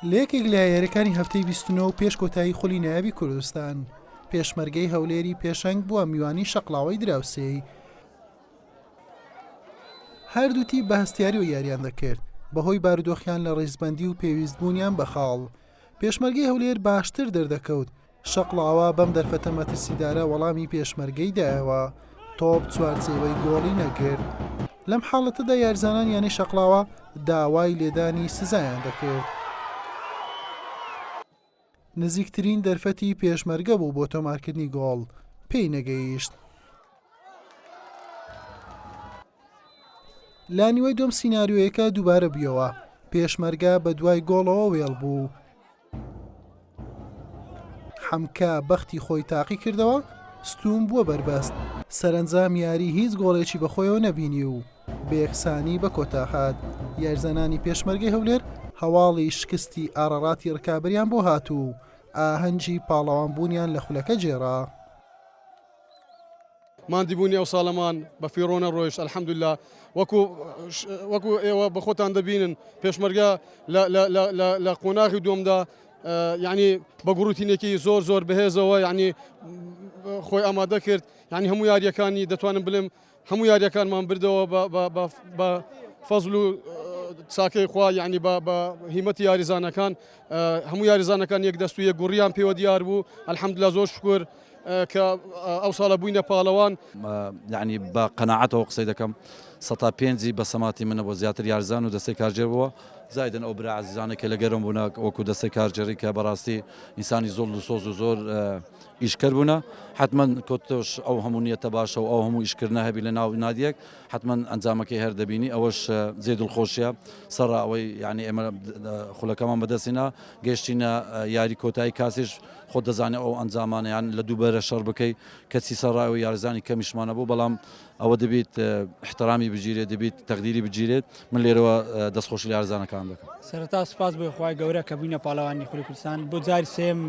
لە یەکێک لە یاریەکانی هەفتەی 29 و پێش کۆتایی خولی نایابی کوردستان، پێشمەرگەی هەولێری پێشەنگ بووە میوانی شەقڵاوەی دراوسێی. هەردوو تیپ بە هەستیاریەوە یاریان دەکرد، بەهۆی بارودۆخیان لە ڕیزبەندی و پێویستبوونیان بە خاڵ. پێشمەرگەی هەولێر باشتر دەردەکەوت، شەقڵاوە بەم دەرفەتە مەترسیدارە وەڵامی پێشمەرگەی دایەوە، تۆپ چوارچێوەی گۆڵی نەگرت. لەم حاڵەتەدا یاریزانانی یانەی شەقڵاوە داوای لێدانی سزایان دەکرد. نزیکترین دەرفەتی پێشمەرگە بوو بۆ تۆمارکردنی گۆڵ، پێی نەگەیشت. لە نیوەی دووەم سیناریۆیەکە دووبارە بوویەوە، پێشمەرگە بەدوای گۆڵەوە وێڵ بوو. حەمکە بەختی خۆی تاقی کردەوە، ستوون بووە بەربەست. سەرەنجام یاری هیچ گۆڵێکی بەخۆیەوە نەبینی و بە یەکسانی بە کۆتا هات. یاریزانانی پێشمەرگەی هەولێر هەواڵی شکستی ئاراراتی رکابەریان بۆ هات و ئاهەنگی پاڵەوانبوونیان لە خولەکە گێڕا. ماندیبوونی ئەو ساڵەمان بە فیڕۆ نەڕۆیشت الحمدللە وەکو وەکو ئێوە بە خۆتان دەبینن پێشمەرگە لە قۆناغی دووەمدا یعنی بە گوڕوتینێکی زۆر زۆر بەهێزەوە یعنی خۆی ئامادە کرد یعنی هەموو یاریەکانی دەتوانم بلم هەموو یاریەکانمان بردەوە بە فەزل و چاکەی خوا یعنی بە هیمەتی یاریزانەکان هەموو یاریزانەکان یەک دەست و یەک گوڕیان پێوە دیار بوو الحمدلله زۆر شکر کە ئەو ساڵە بووینە پاڵەوان. یەعنی بە قەناعەتەوە قسەی دەکەم سەتا پێنجی بە سەماتی منە بۆ زیاتر یارزان و دەستەی کارگێر بووە زایدن ئەو برا عەزیزانەی کە لە گەرم بوونە وەکو دەستەی کارگێڕی کە بەڕاستی ئینسانی زۆر دڵسۆز و زۆر ئیشکەر بوونە حتمما کۆتۆش ئەو هەموو نیەتە باشە و ئەو هەموو ئیشکردنە هەبی لە ناو نادیەک حتمما ئەنجامەکەی هەر دەبینی ئەوەش جێ دڵخۆشیە سەرا ئەوەی یعنی ئێمە خولەکەمان بەدەستینا گەشتینە یاری کۆتایی کاسیش خۆت دەزانی ئەو ئەنجامانە یان لە دووبەرە شەڕ بکەی کەچی سەرڕای ئەوەی یاریزانی کەمیشمانە بوو بەڵام ئەوە دەبیت احترامی بگیرێت دەبیت تەقدیری بگیرێت من لێرەوە دەستخۆشی لە یاریزانەکان دەکەم. سەرەتا سوپاس بۆ خوای گەورە کە بووینە پاڵەوانی خولی کوردستان بۆ جاری سێم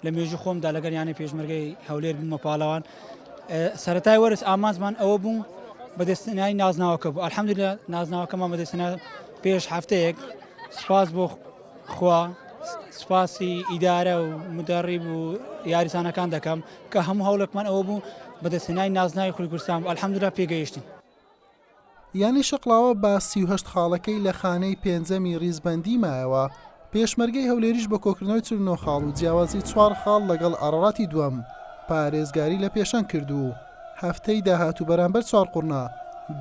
لە مێژوو خۆمدا لەگەڵ یانەی پێشمەرگەی هەولێر بوومە پاڵەوان سەرەتای وەرز ئامانجمان ئەوە بوو بەدەستهێنانی نازناوەکە بوو الحمدلله نازناوەکەمان بەدەستهێنا پێش هەفتەیەک سوپاس بۆ خوا سوپاسی ئیدارە و مدەڕیب و یاریزانەکان دەکەم کە هەموو هەوڵێکمان ئەوە بوو بەدەستهێنانی نازناوی خولی کوردستان بوو الحمدلله پێگەیشتین. یانەی شەقڵاوە بە 38 خاڵەکەی لە خانەی پێنجەمی ریزبەندی مایەوە، پێشمەرگەی هەولێریش بە کۆکردنەوەی 49 خاڵ و جیاوازی چوار خاڵ لەگەڵ ئاراراتی دووەم پارێزگاری لە پێشەنگ کرد و هەفتەی داهاتوو بەرامبەر چوارقوڕنە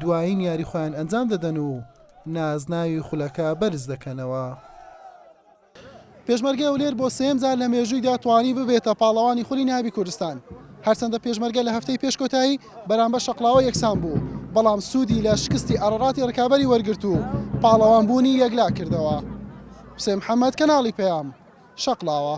دوایین یاری خۆیان ئەنجام دەدەن و نازناوی خولەکە بەرز دەکەنەوە. پێشمەرگەی هەولێر بۆ سێیەم جار لە مێژوویدا توانی ببێتە پاڵەوانی خولی نایابی کوردستان. هەرچەندە پێشمەرگە لە هەفتەی پێش کۆتایی بەرامبەر شەقڵاوە یەکسان بوو، بەڵام سوودی لە شکستی ئاراراتی رکابەری وەرگرت و پاڵەوانبوونی یەکلاکردەوە. حوسێن محەمەد، کەناڵی پەیام، شەقڵاوە.